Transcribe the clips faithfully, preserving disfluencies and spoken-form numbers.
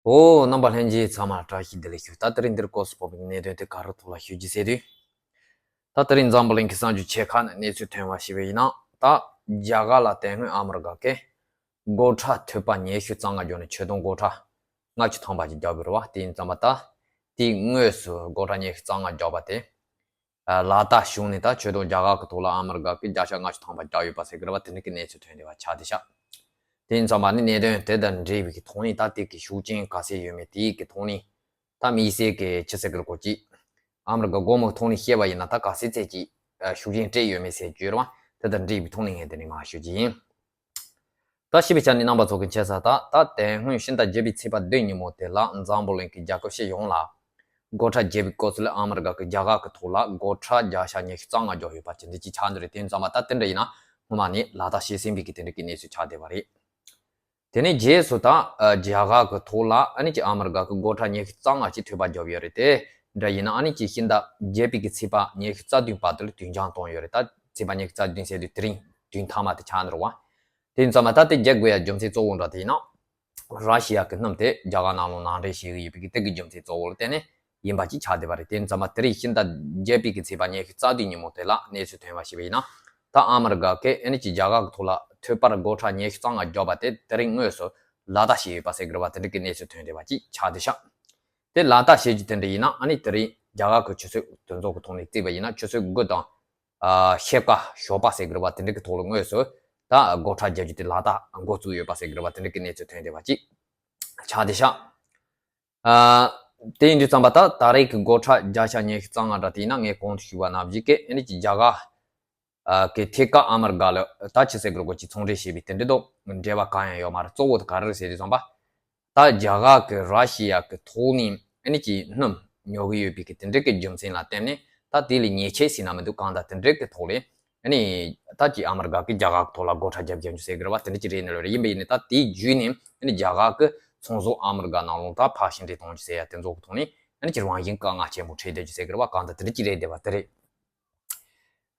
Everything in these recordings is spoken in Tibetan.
ཨོ། རྣམ་པ་ལྷན་རྒྱས་ཚང་མ་བཀྲ་ཤིས་བདེ་ལེགས་ཞུ། ད་དེ་རིང་འདིར་སྐོར་སུ་ཕོག་པའི་གནད་དོན་དེ་ག་རེ་ཐོག་ལ་ཞུ་རྒྱུ་ཟེར་དུས། ད་དེ་རིང་འཛམ་བུ་གླིང་གི་གསར་འགྱུར་ཆེ་ཁག་ནས་གནས་ཚུལ་ཐོན་པ་ཞིག་ཡིན་ན། ད་རྒྱ་གར་ལ་དེ་སྔོན་ཨ་མི་རི་ཀ་གིས་སྒོ་ཁྲལ་ཐོལ་པ་ཉི་ཤུ་རྩ་ལྔ་བརྒྱབ་ནས་ཆུ་དོང་སྒོ་ཁྲལ་ལྔ་བཅུ་ཐམ་པ་ཅིག་བརྒྱབ་ཡོད་རེད་བ། དེ་ཡིན་ཙང་མ་ད་དེའི་དངོས་སུ་སྒོ་ཁྲལ་ཉི་ཤུ་རྩ་ལྔ་བརྒྱབ་པ་དེ། ལ་དྭགས་གཞུང་ནས་ད་ཆུ་དོང་རྒྱ་གར་གྱི་ཐོག་ལ་ཨ་མི་རི་ཀ་གིས་བརྒྱ་ཆ་ལྔ་བཅུ་ཐམ་པ་བརྒྱབ་ཡོད་པ་ཟེར་གྱི་རེད་བ། དེ་འདྲ་གི་གནས་ཚུལ་ཐོན་བསྡད་པ་ཆགས་བསྡད་ཤག་དེ་ཡིན་ཙང་མ་ནི་གནད་དོན་དེ་དང་འབྲེལ་བའི་གི་ཐོག་ནས་ད་དེ་གི་ཤུགས་རྐྱེན་ག་ཚད་ཡོད་མེད། དེའི་གི་ཐོག་ནས་ད་དམིགས་བསལ་གྱི་ཆི་ཟེར་གི་རེད་གོ་ཅིག་ཨ་མི་རི་ཀ་སྒོར་མོ་ཐོག་ནས་བཤད་པ་ཡིན་ན་ད་ག་ཚད་ཚད་ཀྱི་ཤུགས་རྐྱེན་སྤྲད་ཡོད་མེད་ཟེར་རྒྱུ་རེད་བ། དེ་དང་འབྲེལ་བའི་ཐོག་ནས་ངས་དེ་ནས་མར་ཞུ་རྒྱུ་ཡིན། ད་ཞིབ་པའི་ཆ་ནས་རྣམ་པ་ཚོ་གི་མཁྱེན་གསལ། ད་ད་དེ་སྔོན་ཕྱི་ཟླ་བརྒྱད་པའི་ཚེས་པ་བདུན་ཉིན་མོ་དེ་ལ་འཛམ་བུ་གླིང་གི་རྒྱལ་ཁབ་སྤྱི་ཡོངས་ལ་སྒོ་ཁྲལ་བརྒྱབ་པའི་སྐབས་སུ་ལ་ཨ་མི་རི་ཀ་གི་རྒྱ་གར་གི་ཐོག་ལ་སྒོ་ཁྲལ་བརྒྱ་ཆ་ཉི་ཤུ་རྩ་ལྔ་བརྒྱབ་ཡོད་པ་དེ་འདྲ་ཅིག་ཆགས་འདུག་རེད། དེ་ཙམ་པ་ད་དེ་འདྲ་ཡིན་ན་སྔོན་མ་ནས་ལ་དྭགས་ཤེས་ཟིན་པའི་གི་དེ་འདྲ་གི་གནས་ཚུལ་ཆགས་བསྡད་པ་རེད། དེ་ནས་རྗེས་སུ་ད་རྒྱ་གར་གི་ཐོག་ལ་ཨ་ནི་ཅིག་ཨ་མི་རི་ཀ་གི་སྒོ་ཁྲལ་ཉི་ཤུ་རྩ་ལྔ་ཅིག་ཐོལ་པ་བརྒྱབ་ཡོད་རེད། དེ་འདྲ་ཡིན་ན་ཨ་ནི་ཅིག་ཕྱི་ཟླ་བརྒྱད་པའི་གི་ཚེས་པ་ཉི་ཤུ་རྩ་བདུན་བར་དུ་ལ་དུས་འགྱངས་བཏང་ཡོད་རེད། ད་ཚེས་པ་ཉི་ཤུ་རྩ་བདུན་ཟེར་དུས་དེ་རིང་བདུན་ཐ་མ་དེ་ཆགས་འདུག་རེད་བ། དེ་ཙམ་པ་ད་དེ་རྒྱག་དགོས་ཡ་རྒྱུ་མཚན་གཙོ་བོ་འདྲ་དེ་ཡིན་ན། ར་ཤི་ཡ་གི་སྣུམ་དེ་རྒྱ་གར་ནང་ལོགས་ནང་འདྲེན་བྱེད་ཀྱི་ཡོད་པའི་གི་དེ་གི་རྒྱུ་མཚན་གཙོ་བོ་ལ་བརྟེན་ནས་ཡིན་པ་ཅིག་ཆགས་བསྡད་པ་རེད། དེ་ཙམ་པ་དེ་རིང་ཕྱི་ཟླ་བརྒྱད་པའི་གི་ཚེས་པ་ཉི་ཤུ་རྩ་བདུན་ཉིན་མོ་དེ་ལ་གནས་ཚུལ་ཐོན་པ་ཞིག་ཡིན་ན། ད་ཨ་མི་རི་ཀ་གིས་ཨ་ནི་ཅིག་རྒྱ་གར་གི་ཐོག་ལ་ཐོལ་པར་སྒོ་ཁྲལ་ཉི་ཤུ་རྩ་ལྔ་བརྒྱབ་པ་དེ་དེ་རིང་དངོས་སུ་ལ་དྭགས་ཤིག་ཡོད་པ་ཟེར་གི་རེད་བ། དེ་འདྲ་གི་གནས་ཚུལ་ཐོན་བསྡད་པ་ཅིག་ཆགས་བསྡད་ཤག་དེ་ལ་དྭགས་ཤིག་གི་དེ་འདྲ་ཡིན་ན་ཨ་ནི་དེ་རིང་རྒྱ་གར་གི་ཆུ་ཚོད་དེ་ཚོ་གི་ཐོག་ནས་བརྩིས་པ་ཡིན་ན་ཆུ་ཚོད་དགུ་དང་། ཨ་ཕྱེད་ཀ་ཞོགས་པ་ཟེར་གི་རེད་བ། དེ་འདྲ་གི་ཐོག་ལ་དངོས་སུ་ད་སྒོ་ཁྲལ་རྒྱག་རྒྱུ་དེ་ལ་དྭགས་འགོ་བཙུགས་ཡོད་པ་ཟེར་གི་རེད་བ། དེ་འདྲ་གི་གནས་ཚུལ་ཐོན་བསྡད་པ་ཅིག་ཆགས་བསྡད་ཤག་ཨ་དེ་ཡིན་དུས་ཙམ་པ་ད་ད་རེས་ཀྱི་སྒོ་ཁྲལ་བརྒྱ་ཆ་ཉི་ཤུ་རྩ་ལྔ་འདྲ་དེ་ཡིན་ན་ངས་གོང་དུ་ཞུས་པ་ནང་བཞིན་གི་ཨ་ནི་ཅིག་རྒྱ་གར་ཨ་གི་ཐད་ཀར་ཨ་མི་རི་ཀ་ལ་ད་ཆི་ཟེར་གི་རེད་གོ་ཅིག་ཚོང་འབྲེལ་བྱས་པའི་དེ་འདྲ་དང་འབྲེལ་བ་གང་ཡང་ཡོད་མ་རེད། གཙོ་བོ་དེ་ག་རེ་རེད་ཟེར་དུས་ཙམ་པ། ད་རྒྱ་གར་གྱིས་ར་ཤི་ཡ་གི་ཐོག་ནས་ཨ་ནི་ཅིག་སྣུམ་ཉོ་གི་ཡོད་པའི་གི་དེ་འདྲ་གི་རྒྱུ་མཚན་ལ་བརྟེན་ནས་ད་དེ་ལ་ཉེས་ཆད་ཟེར་ན་མི་འདུག་གང་ལྟར་དེ་འདྲ་གི་ཐོག་ལ་ཨ་ནི་ད་ཅིག་ཨ་མི་རི་ཀ་གིས་རྒྱ་གར་གི་ཐོག་ལ་སྒོ་ཁྲལ་རྒྱབ་རྒྱབ་རྒྱུ་ཟེར་གི་རེད་བ། དེ་འདྲ་ཅིག་རེད་ནི་ལོས་རེད། ཡིན་པ་ཡིན་ནི་ད་དེའི་བརྒྱུད་ནས་ཨ་ནི་རྒྱ་གར་གྱི་ཚོང་ཟོག་ཨ་མི་རི་ཀ་ནང་ལོགས་ད་ཕར་ཕྱིར་འབྲེལ་གཏོང་རྒྱུ་ཟེར་ཡ་དེ་ཚོ་གི་ཐོག་ནས་ཨ་ནི་ཅིག་རང་བཞིན་དཀའ་ངལ་ཆེན་པོ་འཕྲད་བསྡད་རྒྱུ་ཟེར་གི་རེད་བ། གང་ལྟར་དེ་འདྲ་ཅིག་རེད་བསྡད་པ་དེ་རེད།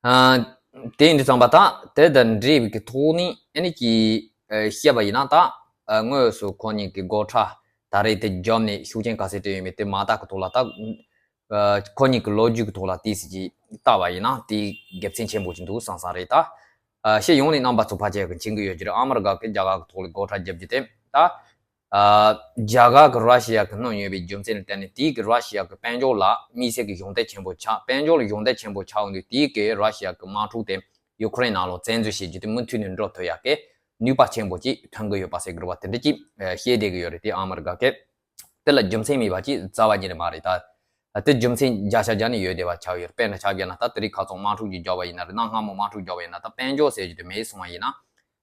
ཨ་དེ་ཡིན་དུས་ཙམ་པ་ད་དེ་དང་འབྲེལ་བའི་གི་ཐོག་ནས་ཨ་ནི་ཅིག་ཨ་བཤད་པ་ཡིན་ན་ད་ཨ་དངོས་སུ་ཁོ་གཉིས་ཀྱི་སྒོ་ཁྲལ་ད་རེས་དེ་བརྒྱབ་ནས་ཤུགས་རྐྱེན་ག་ཚད་སྤྲད་ཡོད་མེད་དེ་མ་དག་གི་ཐོག་ལ་ད་ཨ་ཁོ་གཉིས་ཀྱི་ལོ་རྒྱུས་ཀྱི་ཐོག་ལ་ཏོག་ཙམ་ཅིག་བལྟ་བ་ཡིན་ན་དེ་དགེ་མཚན་ཆེན་པོ་ཅིག་འདུག་བསམ་བསམ་རེད། ད་ཨ་སྤྱི་ཡོངས་ནས་རྣམ་པ་ཚོ་ཕལ་ཆེར་གི་མཁྱེན་གི་ཡོད་ཀྱི་རེད། ཨ་མི་རི་ཀ་གིས་རྒྱ་གར་གྱི་ཐོག་ལ་སྒོ་ཁྲལ་བརྒྱབ་རྒྱུ་དེ་ད། ཨ་རྒྱ་གར་གྱིས་ར་ཤི་ཡ་གི་སྣུམ་ཉོས་པའི་རྒྱུ་མཚན་ལ་བརྟེན་ནས་དེའི་གི་ར་ཤི་ཡ་གི་དཔལ་འབྱོར་ལ་དམིགས་བསལ་གྱི་གཞོགས་འདེགས་ཆེན་པོ་ཆགས། དཔལ་འབྱོར་ལ་གཞོགས་འདེགས་ཆེན་པོ་ཆགས་ཡོང་དུས་དེའི་གི་ར་ཤི་ཡ་གི་དམག་འཁྲུག་དེ་ཡུ་ཁུ་རེན་ནང་ལོགས་བཙན་འཛུལ་བྱེད་རྒྱུ་དེ་མུ་མཐུད་ནས་འགྲོ་ཐུབ་ཡ་གི་ནུས་པ་ཆེན་པོ་ཅིག་ཐོན་གི་ཡོད་པ་ཟེར་གི་རེད་བ། དེ་འདྲ་ཅིག་ཨ་བཤད་བསྡད་གི་ཡོད་རེད། དེ་ཨ་མི་རི་ཀ་གིས་དེ་ལ་རྒྱུ་མཚན་མེད་པ་ཅིག་རྩ་བ་ཉིད་ནས་མ་རེད། ད་དེ་རྒྱུ་མཚན་བརྒྱ་ཆ་བརྒྱ་ནས་ཡོད་བསྡད་པ་ཆགས་ཡོད་རེད། དཔེར་ན་ཆ་བཞག་ན་ད་དེ་རིང་ཁ་སང་དམག་འཁྲུག་ཅིག་བརྒྱབ་པ་ཡིན་ན་རེད། གནའ་སྔ་མོ་དམག་འཁྲུག་བརྒྱབ་པ་ཡིན་ན་ད་དཔལ་འབྱོར་ཟེར་རྒྱུ་དེ་མེད་སོང་བ་ཡིན་ན།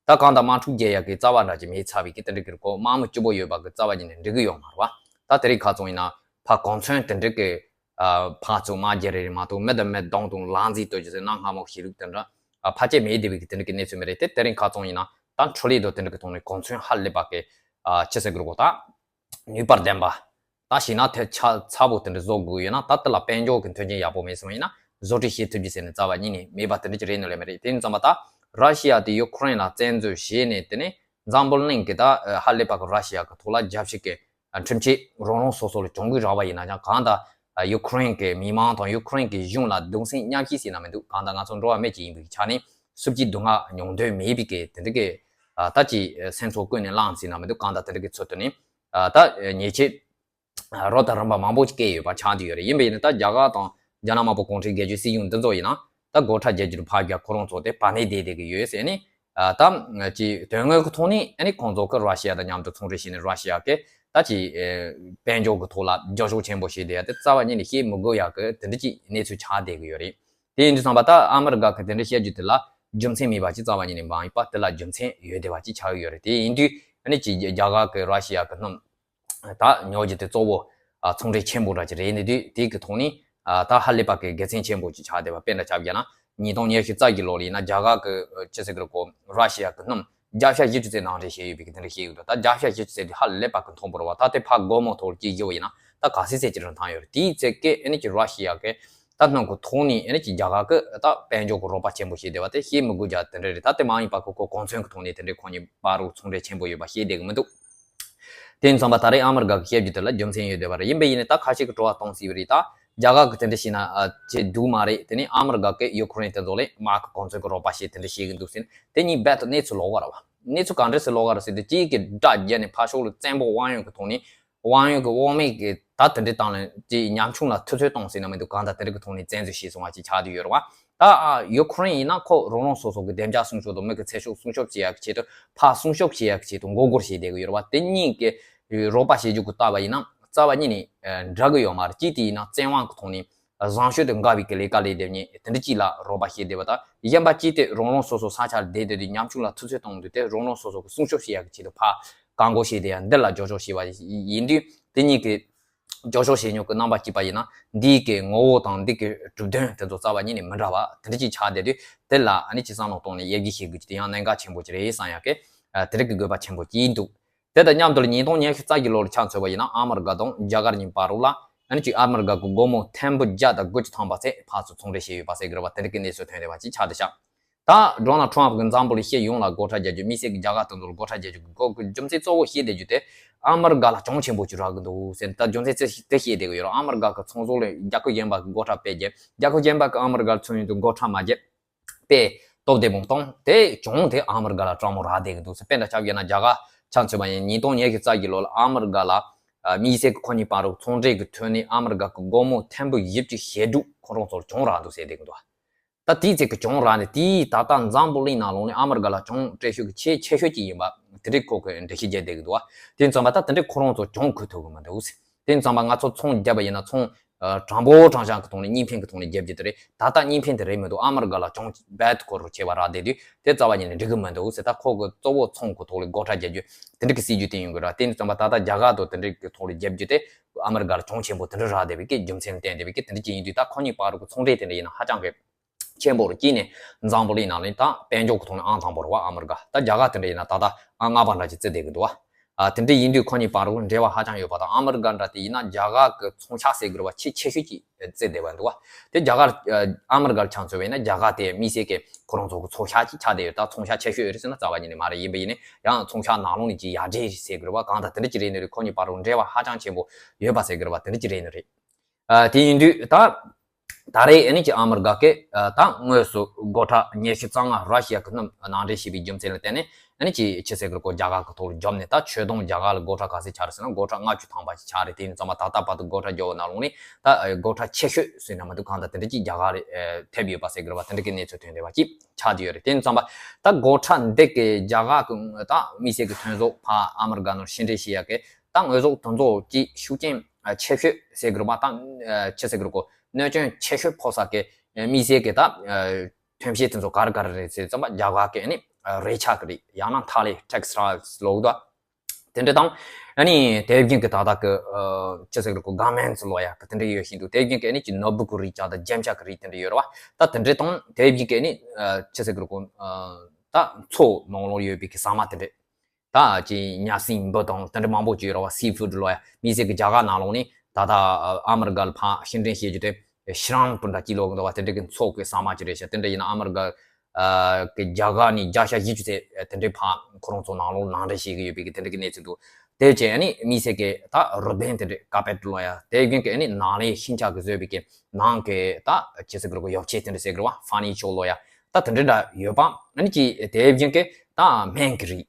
ད་གང་ལྟར་དམག་འཁྲུག་རྒྱག་ཡག་གི་རྩ་བ་འདྲ་ཅིག་མེད་ཚར་བའི་གི་དེ་འདྲ་གི་རེད་གོ། དམག་མི་སྐྱིད་པོ་ཡོད་པ་གི་རྩ་བ་ཉིད་ནས་འགྲིག་གི་ཡོད་མ་རེད་བ། ད་དེ་རིང་ཁ་སང་ཡིན་ན་ཕར་གོ་མཚོན་དེ་འདྲ་གི་ཨ་ཕར་ཚུར་དམག་རྒྱག་རེ་རེ་མ་གཏོགས་མི་དང་མི་བསྡོམས་དང་ལག་འཛིང་གཏོང་རྒྱུ་ཟེར་གནའ་སྔ་མོ་ཤེས་རིག་དེ་འདྲ་ཨ་ཕལ་ཆེར་མེད་བསྡད་པའི་གི་དེ་འདྲ་གི་གནས་ཚུལ་མ་རེད། དེ་དེ་རིང་ཁ་སང་ཡིན་ན་ད་འཕྲོ་ལས་དང་དེ་འདྲ་གི་ཐོག་ནས་གོ་མཚོན་ཧ་ལས་པ་གི་ཨ་ཅི་ཟེར་དགོས་རེད་གོ། ད་ནུས་པ་ལྡན་པ། ད་བྱས་ན་ཐལ་ཆ་ཚ་པོ་དེ་འདྲ་བཟོ་དགོས་ཡོད་ན་ད་དེ་ལ་དཔལ་འབྱོར་གྱི་མཐུན་རྐྱེན་ཡག་པོ་མེད་སོང་ཡིན་ན་བཟོ་སྐྲུན་བྱེད་ཐུབ་རྒྱུ་ཟེར་ནས་རྩ་བ་ཉིད་ནས་མེད་པ་དེ་འདྲ་ཅིག་རེད་ནི་ལས་མ་རེད། དེ་ཡིན་ཙང་མ་ད་ར་ཤི་ཡ་དེ་ཡུ་ཁུ་རེན་ལ་བཙན་འཛུལ་བྱས་ནས་དེ་ནས་འཛམ་བུ་གླིང་གི་ད་ཧ་ལས་པ་གི་ར་ཤི་ཡ་གི་ཐོག་ལ་རྒྱབ་བཤིག་གི་ཁྲིམས་ཆད་རང་རང་སོ་སོ་ལ་གྱོང་གུན་རག་པ་ཡིན་ན་ཡང་གང་ལྟར་ཡུ་ཁུ་རེན་གི་མི་མང་དང་ཡུ་ཁུ་རེན་གི་གཞུང་ལ་གདུང་སེམས་མཉམ་སྐྱེད་ཟེར་ན་མི་འདུག་གང་ལྟར་ང་ཚོ་འགྲོ་བ་མི་གཅིག་ཡིན་པའི་ཆ་ནས་སུ་གཅིག་སྡུག་བསྔལ་མྱོང་འདོད་མེད་པའི་གི་དེ་འདྲ་གི་ད་ཅིག་སེམས་ཚོར་ཀུན་ནས་བསླངས་ཟེར་ན་མི་འདུག་གང་ལྟར་དེ་འདྲ་གི་ཚུལ་དུ་ནས་ད་ཉེས་ཆད། རོགས་དང་རིམ་པ་མང་པོ་ཞིག་བཀལ་ཡོད་པ་ཆགས་བསྡད་ཡོད་རེད། ཡིན་པ་ཡིན་ན་ད་རྒྱ་གར་དང་རྒྱ་ནག་དམར་པོ་གུང་ཁྲན་སྒེར་གཅོད་སྲིད་གཞུང་འདི་ཚོ་ཡིན་ན་ད་སྒོ་ཁྲལ་རྒྱག་རྒྱུར་ཕར་རྒྱག་ཁོ་རང་ཚོ་དེ་བར་ནས་བསྡད་བསྡད་ཀྱི་ཡོད་ཟེར་ནས་ད་ཅིག་དོན་དངོས་ཀྱི་ཐོག་ནས་ཨ་ནི་ཁོང་ཚོ་གི་ར་ཤི་ཡ་དང་མཉམ་དུ་ཚོང་འབྲེལ་བྱས་ནས་ར་ཤི་ཡ་གི་ད་ཅིག་དཔལ་འབྱོར་གྱི་ཐོག་ལ་རྒྱབ་སྐྱོར་ཆེན་པོ་བྱས་བསྡད་ཡ་དེ་རྩ་བ་ཉིད་ནས་བྱེད་མི་དགོས་ཡ་གི་དེ་འདྲ་ཅིག་གནས་ཚུལ་ཆགས་བསྡད་ཀྱི་ཡོད་རེད། དེ་ཡིན་དུས་ཙམ་པ་ད་ཨ་མི་རི་ཀ་གི་དེ་འདྲ་བཤད་རྒྱུ་དེ་ལ་རྒྱུ་མཚན་མེད་པ་ཅིག་རྩ་བ་ཉིད་ནས་མ་ཡིན་པ་དེ་ལ་རྒྱུ་མཚན་ཡོད་བསྡད་པ་ཅིག་ཆགས་ཀྱི་ཡོད་རེད། དེ་ཡིན་དུས་ཨ་ནི་ཅིག་རྒྱ་གར་གི་ར་ཤི་ཡ་གི་སྣུམ། ད་ཉོ་རྒྱུ་དེ་གཙོ་བོ་ཨ་ཚོང་འབྲེལ་ཆེན་པོ་འདྲ་ཅིག་རེད་ནི་དུས་དེ་གི་ཐོག་ནས་ཨ་ད་ཧ་ལས་པ་གི་དགེ་མཚན་ཆེན་པོ་ཅིག་ཆགས་བསྡད་པ། དཔེར་ན་ཆ་བཞག་ན་ཉིས་སྟོང་ཉི་ཤུ་རྩ་བཞི་ལོ་ལ་ཡིན་ན་རྒྱ་གར་གི་ཅི་ཟེར་གི་རེད་གོ། ར་ཤི་ཡ་གི་སྣུམ་བརྒྱ་ཆ་བཞི་བཅུ་ཙམ་ནང་འདྲེན་བྱས་ཡོད་པའི་གི་དེ་འདྲ་བཤད་ཡོད་འདུག་ད་བརྒྱ་ཆ་བཞི་བཅུ་ཙམ་དེ་ཧ་ལས་པ་གི་མཐོན་པོ་རེད་བ། ད་དེ་ཕར་སྒོར་མོ་ཐོག་ལ་སྐྱེལ་རྒྱུ་བ་ཡིན་ན་ད་ག་ཚད་ཚད་ཅིག་རིན་ཐང་ཡོད་རེད། དེའི་ཚད་ཀྱི་ཨ་ནི་ཅིག་ར་ཤི་ཡ་གི་ད་སྣུམ་གི་ཐོག་ནས་ཨ་ནི་ཅིག་རྒྱ་གར་གི་ད་དཔལ་འབྱོར་གི་རོགས་པ་ཆེན་པོ་བྱས་བསྡད་པ་དེ་བཤད་མི་དགོས་རྒྱུ་དེ་འདྲ་རེད། ད་དེ་མ་ཡིན་པ་གི་ཁོ་གོ་མཚོན་གི་ཐོག་ནས་དེ་འདྲའི་ཁོ་གཉིས་བར་རུ་ཚོང་འབྲེལ་ཆེན་པོ་ཡོད་པ་བཤད་བསྡད་གི་མི་འདུག་དེ་ཡིན་ཙང་པ་ད་རེས་ཨ་མི་རི་ཀ་གི་བཤད་རྒྱུ་དེ་ལ་རྒྱུ་མཚན་ཡོད་བསྡད་པ་རེད། ཡིན་པ་ཡིན་ནའི་ད་ཁ་ཤས་ཀྱི་དྲི་བ་གཏོང་སྲིད་པ་རེད། ད་རྒྱ་གར་གྱི་དེ་འདྲ་བྱས་ན་ཨ་བྱེད་འདུག་མ་རེད། དེ་ནས་ཨ་མི་རི་ཀ་གིས་ཡུ་ཁུ་རེན་དེ་ཚོ་ལ་དམག་གི་གོ་མཚོན་གྱི་རོགས་པ་བྱེད་དེ་འདྲ་བྱེད་ཀྱི་འདུག་ཟེར་ནས། དེ་གཉིས་རྦད་དེ་གནས་ཚུལ་ལོགས་ཀ་རེད་བ། གནས་ཚུལ་ག་འདྲ་ཟེར་ལོགས་ཀ་རེད་ཟེར་དུས། གཅིག་གིས་དགྲ་བརྒྱབ་ནས་ཕར་ཕྱོགས་ལ་བཙན་པོ་དབང་ཡོད་ཀྱི་ཐོག་ནས། དབང་ཡོད་ཀྱི་དབང་མེད་ཀྱི་ད་དེ་འདྲའི་སྟངས་ལ་ཅིག་ཉམ་ཆུང་ལ་ཐུབ་ཚོད་གཏོང་ཟེར་ན་མི་འདུག་གང་ལྟར་དེ་འདྲ་གི་ཐོག་ནས་བཙན་འཛུལ་བྱས་སོང་བ་ཅིག་ཆགས་བསྡད་ཡོད་རེད་བ། ད་ཨ་ཡུ་ཁུ་རེན་ཡིན་ན་ཁོ་རང་རང་སོ་སོ་གི་བདེ་འཇགས་སྲུང་སྐྱོབ་དང་མི་གི་ཚེ་སྲོག་སྲུང་སྐྱོབ་བྱེད་ཡག་གི་ཆེད་དུ། ཕར་སྲུང་སྐྱོབ་བྱེད་ཡག་གི་ཆེད་དུ་མགོ་སྒུར་བྱས་བསྡད་ཀྱི་ཡོད་རེད་བ། དེ་གཉིས་ཀྱི་རོགས་པ་བྱེད་རྒྱུ་གི་ལྟ་བ་ཡིན་ན་རྩ་བ་ཉིད་ནས་ཨ་འདྲ་གི་ཡོད་མ་རེད། གཅིག་དེ་ཡིན་ན་བཙན་དབང་གི་ཐོག་ནས་བཟང་སྤྱོད་དང་འགལ་བའི་གི་ལས་ཀ་ལས་བསྡད་མཁན་དེ་འདྲ་གཅིག་ལ་རོགས་པ་བྱས་བསྡད་པ་དང་། གཞན་པ་གཅིག་དེ་རང་རང་སོ་སོ་ས་ཆ་ལ་བསྡད་བསྡད་དུས་ཉམ་ཆུང་ལ་ཐུབ་ཚོད་གཏོང་དུས། དེ་རང་རང་སོ་སོ་གི་སྲུང་སྐྱོབ་བྱེད་ཡག་གི་ཆེད་དུ་ཕར་བཀག་འགོག་བྱས་བསྡད་ཡ་འདི་ལ་སྐྱོན་བརྗོད་བྱས་པ་ཡིན་དུས། དེ་གཉིས་ཀྱི་སྐྱོན་བརྗོད་བྱེད་མཁན་གྱི་རྣམ་པ་གཅིག་པ་ཡིན་ན། འདིའི་གི་ངོ་བོ་དང་འདི་གི་གྲུབ་དོན་དེ་ཚོ་རྩ་བ་ཉིད་ནས་མི་འདྲ་བ་དེ་འདྲ་ཅིག་ཆགས་བསྡད་དུས། དེ་ལ་ཨ་ནི་ཅིག་བསམ་བློ་གཏོང་ནས་དབྱེ་འབྱེད་བྱེད་དགོས་ཀྱི་དེ་ཡང་གནད་འགག་ཆེན་པོ་ཅིག་རེད་བསམ་ཡག་གི་ཨ་དེ་རིགས་ཀྱི་དགོས་པ་ཆེན་པོ་ཅིག་འདུག་དེ་དང་མཉམ་དུ་ལ་ཉིས་སྟོང་ཉི་ཤུ་རྩ་བཞི་ལོར་ཆ་མཚོན་པ་ཡིན་ན། ཨ་མི་རི་ཀ་དང་རྒྱ་གར་གཉིས་བར་ལ་ཨ་ནི་ཅིག་ཨ་མི་རི་ཀ་གི་སྒོར་མོ་ཐེར་འབུམ་བརྒྱ་དང་དགུ་བཅུ་ཐམ་པ་ཚད་ཕར་ཚུར་ཚོང་འབྲེལ་བྱས་ཡོད་པ་ཟེར་གི་རེད་བ། དེ་འདྲ་གི་གནས་ཚུལ་ཐོན་བསྡད་པ་ཅིག་ཆགས་བསྡད་ཤག་ད་ཌོ་ནལ་ཊམ་གྱིས་འཛམ་བུ་གླིང་སྤྱི་ཡོངས་ལ་སྒོ་ཁྲལ་རྒྱག་རྒྱུ། མི་སེར་གྱིས་རྒྱ་གར་དེ་ཚོ་ལ་སྒོ་ཁྲལ་རྒྱག་རྒྱུ་གི་སྒོ་གི་རྒྱུ་མཚན་གཙོ་བོ་བཤད་བསྡད་རྒྱུ་དེ་ཨ་མི་རི་ཀ་ལ་གྱོང་ཆེན་པོ་ཅིག་རག་གི་འདུག་ཟེར། ད་རྒྱུ་མཚན་དེ་དེ་བཤད་བསྡད་ཀྱི་ཡོད་རེད། ཨ་མི་རི་ཀ་གི་ཚོང་ཟོག་ལ་རྒྱལ་ཁབ་གཞན་པ་གིས་སྒོ་ཁྲལ་དཔེ་བརྒྱབ། རྒྱལ་ཁབ་གཞན་པ་གིས་ཨ་མི་རི་ཀ་ལ་ཚོང་ཡོང་དུས་སྒོ་ཁྲལ་མ་བརྒྱབ། དཔེ་སྟོབས་བདེ་པོ་བཏང་། དེ་གྱོང་དེ་ཨ་མི་རི་ཀ་ལ་སྤྲང་མོ་རག་བསྡད་ཀྱི་འདུག་ཟེར། དཔེ་འདྲ་ཆ་བཞག་ན་རྒྱ་གར་ཆ་མཚོན་པ་ཡིན། ཉིས་སྟོང་ཉི་ཤུ་རྩ་བཞི་ལོ་ལ་ཨ་མི་རི་ཀ་ལ་ཨ་མི་སེར་གྱི་ཁོ་གཉིས་བར་དུ་ཚོང་འབྲེལ་གྱི་ཐོག་ནས་ཨ་མི་རི་ཀ་གི་སྒོར་མོ་ཐེར་འབུམ་བཞི་བཅུ་ཞེ་དྲུག་ཁོ་རང་ཚོར་གྱོང་རག་འདུག་ཟེར་བསྡད་ཀྱི་འདུག་ད་དེའི་ཚེ་གི་གྱོང་རག་ནས་དེའི་ད་ལྟ་འཛམ་བུ་གླིང་ནང་ལོགས་ནས་ཨ་མི་རི་ཀ་ལ་གྱོང་སྤྲད་ཤོས་ཀྱི་ཆེས་ཆེ་ཤོས་ཅིག་ཡིན་པ་དེ་འདྲའི་ཁོ་གིས་འགྲེལ་བཤད་བརྒྱབ་བསྡད་ཀྱི་འདུག་བ། དེ་ཙམ་པ་ད་དེ་འདྲའི་ཁོ་རང་ཚོ་གྱོང་གོ་ཐུབ་ཀྱི་མི་འདུག་ཟེར། དེ་ཙམ་པ་ང་ཚོ་ཚོང་བརྒྱབ་པ་ཡིན་ན་ཚོང་ཨ་དྲང་པོ་དྲང་བཞག་གི་ཐོག་ནས་གཉིས་ཕན་གྱི་ཐོག་ནས་རྒྱབ་རྒྱུ་དེ་རེད། ད་ལྟ་གཉིས་ཕན་དེ་རེད་མི་འདུག་ཨ་མི་རི་ཀ་ལ་གྱོང་རྦད་དེ་ཁོ་རང་ཆེ་བ་རག་བསྡད་དུས་དེ་རྩ་བ་ཉིད་ནས་འགྲིག་གི་མི་འདུག་ཟེར། ད་ཁོ་གི་གཙོ་བོ་ཚོང་གི་ཐོག་ལ་སྒོ་ཁྲལ་རྒྱག་རྒྱུ་དེ་འདྲ་གི་སྲིད་ཇུས་བཏིང་ཡོང་གི་རེད། དེ་ཙམ་པ་ད་ལྟ་རྒྱ་གར་དང་དེ་འདྲ་གི་ཐོག་ལ་རྒྱབ་རྒྱུ་དེ་ཨ་མི་རི་ཀ་ལ་གྱོང་ཆེན་པོ་དེ་འདྲ་རག་བསྡད་པའི་གི་རྒྱུ་མཚན་ལ་བརྟེན་བསྡད་པའི་གི་དེ་འདྲ་ཅིག་ཡིན་དུས། ད་ཁོ་གཉིས་བར་དུ་གི་ཚོང་འབྲེལ་དེ་འདྲ་ཡིན་ན་ཧ་ཅང་གི་ཆེན་པོ་རུ་སྐྱེས་ནས་འཛམ་བུ་གླིང་ནང་ལ་ད་དཔལ་འབྱོར་གྱི་ཐོག་ནས་ཨང་དང་པོ་རེད་བ། ཨ་མི་རི་ཀ། ད་རྒྱ་གར་དེ་འདྲ་ཡིན་ན་ད་ལྟ་ཨང་ལྔ་པ་འདྲ་ཅིག་རྩི་བསྡད་ཀྱི་འདུག་བ། ཨ་དེ་འདྲ་ཡིན་དུས་ཁོ་གཉིས་བར་དུ་འབྲེལ་བ་ཧ་ཅང་ཡོད་པ་དང་། ཨ་མི་རི་ཀ་འདྲ་དེ་ཡིན་ན་རྒྱ་གར་གྱི་ཚོང་ཤག་ཟེར་དགོས་རེད་བ། ཆེས་ཆེ་ཤོས་ཅིག་རྩི་བསྡད་པ་འདུག་བ། དེ་རྒྱ་གར་ཨ་མི་རི་ཀ་ལ་ཆ་མཚོན་པ་ཡིན་ན་རྒྱ་གར་དེ་མི་སེར་གྱི་ཁོ་རང་ཚོ་གི་ཚོང་ཤག་ཅིག་ཆགས་བསྡད་ཡོད། ད་ཚོང་ཤག་ཆེ་ཤོས་རེད་ཟེར་ན་རྩ་བ་ཉིད་ནས་མ་རེད། ཡིན་པ་ཡིན་ནའི་ཡང་ཚོང་ཤག་ནང་ལོགས་ནས་ཅིག་ཡར་འདྲེན་ཟེར་དགོས་རེད་བ། གང་ལྟར་དེ་འདྲ་ཅིག་རེད་ནི་རེད། ཁོ་གཉིས་བར་དུ་འབྲེལ་བ་ཧ་ཅང་ཆེན་པོ་ཡོད་པ་ཟེར་དགོས་རེད་བ། དེ་འདྲ་ཅིག་རེད་ནི་རེད། ཨ་དེ་ཡིན་དུས་ད་ད་རེས་ཨ་ནི་ཅིག་ཨ་མི་རི་ཀ་གིས་ཨ་ད་དངོས་སུ་སྒོ་ཁྲལ་ཉི་ཤུ་རྩ་ལྔ་ར་ཤི་ཡ་གི་ནང་ནང་འདྲེན་བྱས་པའི་རྒྱུ་མཚན་ལ་བརྟེན་ནས། ཨ་ནི་ཅིག་ཅི་ཟེར་དགོས་རེད། ཁོ་རྒྱ་གར་གི་ཐོག་ལ་རྒྱབ་ནས། ད་ཆོད་དོན་རྒྱ་གར་ལ་སྒོ་ཁྲལ་ག་ཚད་ཆགས་རེད་ཟེར་ན་སྒོ་ཁྲལ་ལྔ་བཅུ་ཐམ་པ་ཞིག་ཆགས་རེད། དེ་ཡིན་ཙང་མ་ད་ལྟ་བར་དུ་སྒོ་ཁྲལ་རྒྱག་པ་ནང་ལོགས་ནས་ད་སྒོ་ཁྲལ་ཆེ་ཤོས་ཟེར་ན་མི་འདུག་གང་ལྟར་དེ་འདྲ་ཅིག་རྒྱ་གར་ལ་ཐེབས་ཡོད་པ་ཟེར་དགོས་རེད་བ། དེ་འདྲ་གི་གནས་ཚུལ་ཐོན་བསྡད་པ་ཅིག་ཆགས་བསྡད་ཡོད་རེད། དེ་ཡིན་ཙང་མ་ད་སྒོ་ཁྲལ་འདི་གི་རྒྱ་གར་གི་ད་མི་སེར་གི་ཐོན་ཟོག་ཕར་ཨ་མི་རི་ཀ་ནང་ཕྱིར་འདྲེན་བྱེད་ཡ་གི་ད་དངོས་ཟོག་དེ་ཚོ་ཅིག་ཤུགས་རྐྱེན་ཆེ་ཤོས་ཟེར་དགོས་རེད་བ། ད་ཅི་ཟེར་དགོས་རེད། ཁོ་གནོད་སྐྱོན་ཆེ་ཤོས་ཕོག་ས་གི་མི་སེར་གི་ད་ཐོན་སྐྱེད་དེ་ཚོ་ག་རེ་ག་རེ་རེད་ཟེར་ཙམ་པ་རྒྱ་གར་གི་ཨ་ནི་རས་ཆ་གི་རེད། ཡང་ན་ཐགས་ལི་ཊེག་སི་ཊའིལ་ལབ་དུས། དེ་འདྲ་དང་། ཨ་ནི་དེ་བཞིན་གི་ད་ལྟ་གི་ཅི་ཟེར་དགོས་རེད། ཁོ་གར་མེན་ཊི་སི་ལབ་ཡ་གི་དེ་འདྲ་ཡོད་བཞིན་དུ། དེ་བཞིན་གི་ཨ་ནི་ཅིག་ནོར་བུ་གི་རིགས་ཅིག་དང་རྒྱན་ཆ་གི་རིགས་དེ་འདྲ་ཡོད་རེད་བ། ད་དེ་འདྲ་དང་དེ་བཞིན་གི་ཨ་ནི་ཅི་ཟེར་དགོས་རེད། ཁོ་ད་མཚོ་ནང་ལོགས་ཡོད་པའི་གི་ཟ་མ་དེ་འདྲ། ད་ཅིག་ཉ་ཟིང་འབུ་དང་དེ་འདྲ་མང་པོ་ཅིག་ཡོད་རེད་བ། སི་ཕུཌ་ལབ་ཡ། མི་སེར་གི་རྒྱ་གར་ནང་ལོགས་ནས་ད་ལྟ་ཨ་མི་རི་ཀ་ལ་ཕར་ཕྱིར་འདྲེན་བྱེད་རྒྱུ་དེ་ཤི་རམ་པོ་འདྲ་ཅིག་ལབ་གི་འདུག་བ། དེ་འདྲ་གི་མཚོ་གི་ཟ་མ་ཅིག་རེད་ཤག་དེ་འདྲ་ཡིན་ན་ཨ་མི་རི་ཀ་གི་རྒྱ་གར་ནས་བརྒྱ་ཆ་བཞི་བཅུ་ཙམ་དེ་འདྲ་ཕར་ཁོ་རང་ཚོ་ནང་ལོགས་ནང་འདྲེན་བྱེད་ཀྱི་ཡོད་པའི་གི་དེ་འདྲ་གི་གནས་ཚུལ་འདུག་དེ་བྱས་ཨ་ནི་མི་སེར་གི་ད་རུ་གདན་དེ་འདྲ་ཀར་པེཊ་ལབ་ཡ། དེ་བཞིན་གི་ཨ་ནི་ནང་ལ་ཤིང་ཆ་གི་བཟོས་པའི་གི་ནང་གི་ད་ཅི་ཟེར་དགོས་རེད། ཁོ་ཡོ་བྱད་དེ་འདྲ་ཟེར་དགོས་རེད་བ། ཕར་ནི་ཆོག་ལབ་ཡ། ད་དེ་འདྲ་འདྲ་ཡོད་པ། ཨ་ནི་ཅིག་དེ་བཞིན་གི་ད་སྨན་གི་རིགས།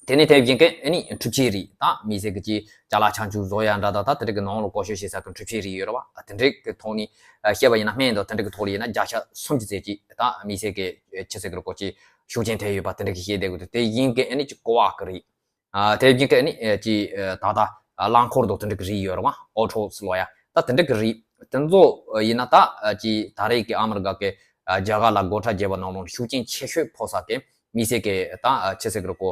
དེ་ནས་དེ་བཞིན་གི་ཨ་ནི་འཕྲུལ་ཆས་རིགས། ད་མི་སེར་གི་ཅིག་ཅ་ལག་ཆང་ཆུང་བཟོ་ཡ་འདྲ་དང་། ད་དེ་འདྲ་གི་ནང་ལ་བཀོལ་སྤྱོད་བྱེད་ས་གི་འཕྲུལ་ཆས་རིགས་ཡོད་རེད་བ། དེ་འདྲ་གི་ཐོག་ནས་བཤད་པ་ཡིན་ན། སྨན་དང་དེ་འདྲ་གི་ཐོག་ལ་ཡིན་ན་བརྒྱ་ཆ་སུམ་ཅུ་ཙམ་ཅིག་ད་མི་སེར་གི་ཅི་ཟེར་དགོས་རེད། ཁོ་ཅིག་ཤུགས་རྐྱེན་ཐེབས་ཡོད་པ་དེ་འདྲ་གི་བཤད་བསྡད་ཀྱི་འདུག་དེ་བཞིན་གི་ཨ་ནི་ཅིག་ཀོ་བ་གི་རིགས། ཨ་དེ་བཞིན་གི་ཨ་ནི་ཅིག་ད་ལྟ་རླངས་འཁོར་དང་དེ་འདྲ་གི་རིགས་ཡོད་རེད་བ། ཨོ་ཊོ་ལབ་ཡ། ད་དེ་འདྲ་གི་རིགས་དེ་ཚོ་ཡིན་ན། ད་ཅིག་ད་རེས་ཀྱི་ཨ་མི་རི་ཀ་གི་རྒྱ་གར་ལ་སྒོ་ཁྲལ་བརྒྱབ་པ་ནང་ལོགས་ཤུགས་རྐྱེན་ཆེ་ཤོས་ཕོག་ས་གི་མི་སེར་གི་ད་ཅི་ཟེར་དགོས་རེད། ཁོ་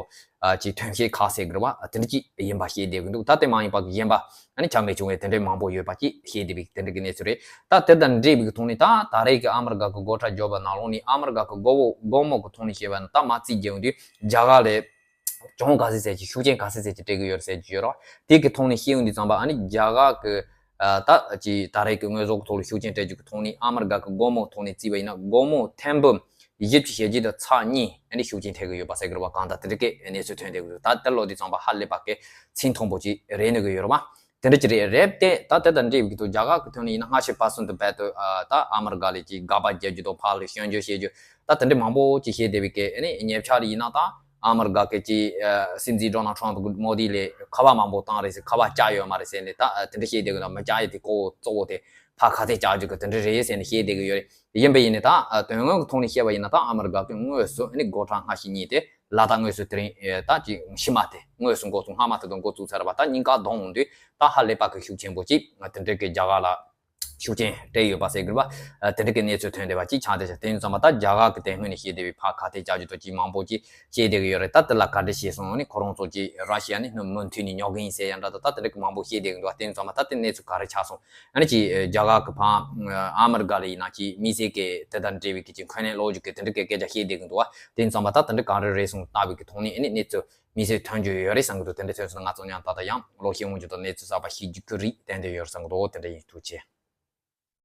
ཅིག་ཐོན་སྐྱེད་ཁག་ཟེར་དགོས་རེད་བ། དེ་འདྲ་ཅིག་ཡིན་པ་བཤད་བསྡད་ཀྱི་འདུག་ད་དེ་མ་ཡིན་པ་གི་གཞན་པ་ཨ་ནི་ཆ་མེད་བྱུང་བའི་དེ་འདྲ་མང་པོ་ཡོད་པ་ཅིག་བཤད་བསྡད་པའི་དེ་འདྲ་གི་གནས་ཚུལ་རེད། ད་དེ་དང་འབྲེལ་བའི་གི་ཐོག་ནས་ད་ད་རེས་ཀྱི་ཨ་མི་རི་ཀ་གི་སྒོ་ཁྲལ་བརྒྱབ་པ་ནང་ལོགས་ནས་ཨ་མི་རི་ཀ་གི་སྒོར་མོ་སྒོར་མོ་གི་ཐོག་ནས་བཤད་པ་ན། ད་མ་རྩིས་རྒྱག་ཡོང་དུས་རྒྱ་གར་ལ་གྱོང་ག་ཚད་ཙམ་ཅིག་ཤུགས་རྐྱེན་ག་ཚད་ཙམ་ཅིག་སྤྲད་ཀྱི་ཡོད་རེད་ཟེར་གྱི་ཡོད་རེད། དེ་གི་ཐོག་ནས་བཤད་ཡོང་དུས་ཙམ་པ། ཨ་ནི་རྒྱ་གར་གི་ཨ་ད་ཅིག་ད་རེས་ཀྱི་དངོས་ཟོག་གི་ཐོག་ལ་ཤུགས་རྐྱེན་སྤྲད་རྒྱུ་གི་ཐོག་ནས་ཨ་མི་རི་ཀ་གི་སྒོར་མོ་ཐོག་ནས་བརྩིས་པ་ཡིན་ན། སྒོར་མོ་ཐེར་འབུམ་ ཡིབ་ཀྱི་བྱས་རྗེས་དང་ཚར་གཉིས་ཨ་ནི་ཤུགས་རྐྱེན་ཐེབས་ཀྱི་ཡོད་པ་ཟེར་གྱི་རེད་བ། གང་ལྟར་དེ་འདྲ་གི་གནས་ཚུལ་ཐོན་བསྡད་ཀྱི་འདུག་ད་དེ་ལོ་དེ་ཙམ་པ་ཧ་ལས་པ་གི་ཚིག་མཐོན་པོ་ཅིག་རེད་ནི་གི་ཡོད་རེད་བ། དེ་འདྲ་ཅིག་རེད། རེད་དེ་ད་དེ་དང་འབྲེལ་བའི་གི་ཐོག་རྒྱ་གར་གི་ཐོག་ནས་ཡིན་ན་སྔ་ཕྱི་བར་གསུམ་དུ་རྦད་དེ་ད་ཨ་མི་རི་ཀ་ལ་ཅིག་དགག་པ་རྒྱག་རྒྱུ་དང་ཕར་ལ་སྐྱོན་བརྗོད་བྱེད་རྒྱུ་ད་དེ་འདྲ་མང་པོ་ཅིག་བྱས་བསྡད་པའི་གི་ཨ་ནི་ཉེ་ཆར་ཡིན་ན་ད་ཨ་མི་རི་ཀ་གི་ཅིག་སྲིད་འཛིན་ཌོ་ནལ་ཊམ་ཕུ་མོ་དི་ལ་ཁ་པར་མང་པོ་བཏང་རེད་ཟེར། ཁ་པར་བཅག་ཡོད་མ་རེད་ཟེར་ནས་ད་དེ་འདྲ་བཤད་བསྡད་གི་འདུག་མི་བཅག་ཡས་དེ་ཁོ་གཙོ་བོ་དེ་ཕར་ཁ་གཏད་བཅག་རྒྱུ་གི་དེ་འདྲ་རེད་ཟེར་ནས་བཤད་བསྡད་གི་ཡོད་རེད། ཡིན་པ་ཡིན་ནའི་ད་དོན་དངོས་ཀྱི་ཐོག་ནས་བཤད་པ་ཡིན་ན་ད་ཨ་མི་རི་ཀ་གི་དངོས་སུ་ཨ་ནི་སྒོ་ཁྲལ་སྔ་ཕྱི་གཉིས་དེ་ལ་དྭགས་དངོས་སུ་དེ་རིང་ད་ཅིག་ཕྱི་མ་དེ་དངོས་སུ་འགོ་བཙུགས་སྔ་མ་དེ་དང་འགོ་བཙུགས་ཚར་བ་ད་གཉིས་ཀ་བསྡོམས་འོང་དུས་ད་ཧ་ལས་པ་གི་ཤུགས་ཆེན་པོ་ཅིག་དེ་འདྲ་གི་རྒྱ་གར་ལ་ཤུགས་རྐྱེན་སྤྲད་ཡོད་པ་ཟེར་དགོས་པ། དེ་འདྲ་གི་གནས་ཚུལ་ཐོན་བསྡད་པ་ཅིག་ཆགས་བསྡད་ཤག་དེ་ཡིན་ཙང་མ་ད་རྒྱ་གར་གི་དེ་སྔོན་ནས་བཤད་བསྡད་པའི་ཕར་ཁ་གཏད་བཅག་རྒྱུ་དང་ཅིག་མང་པོ་ཅིག་བཤད་བསྡད་ཀྱི་ཡོད་རེད། ད་དེ་ལ་ག་འདྲ་བྱས་སོང་ནི་ཁོ་རང་ཚོ་ཅིག་ར་ཤི་ཡ་ནི་མུ་མཐུད་ནས་ཉོ་གི་ཡིན་ཟེར་ཡང་འདྲ་ད་ད་དེ་འདྲ་གི་མང་པོ་བཤད་བསྡད་ཀྱི་འདུག་དེ་ཡིན་ཙང་མ་ད་དེ་གནས་ཚུལ་ག་རེ་ཆགས་སོང་། ཨ་ནི་ཅིག་རྒྱ་གར་གི་ཕར་ཨ་མི་རི་ཀ་ལ་ཡིན་ན་ཅིག་དམིགས་བསལ་གི་དེ་དང་འབྲེལ་བའི་གི་ཅིག་འཁོན་ལན་སློག་རྒྱུ་གི་དེ་འདྲ་གི་སྐད་ཆ་བཤད་བསྡད་ཀྱི་འདུག་བ། དེ་ཡིན་ཙང་མ་ད་དེ་འདྲ་ག་རེ་རེད་སོང་ལྟ་བའི་གི་ཐོག་ནས་ཨ་ནི་གནས་ཚུལ་དམིགས་བསལ་ཐོན་རྒྱུ་ཡོད་རེད་བསམ་གི་འདུག་དེ་འདྲ་ཐོན་སོང་ན་ང་ཚོ་མཉམ་ད་ལྟ་ཡང་ལོ་ཤས་སྔོན་གྱི་དང་གནས་ཚུལ་གསར་པ་ཤེས་རྒྱུ་གི་རེད། ཏན་ཏན་ཡོད་རེད་བསམ་གི་འདུག་དེ་འདྲ་ཡིན། ཐུགས་རྗེ་ཆེ།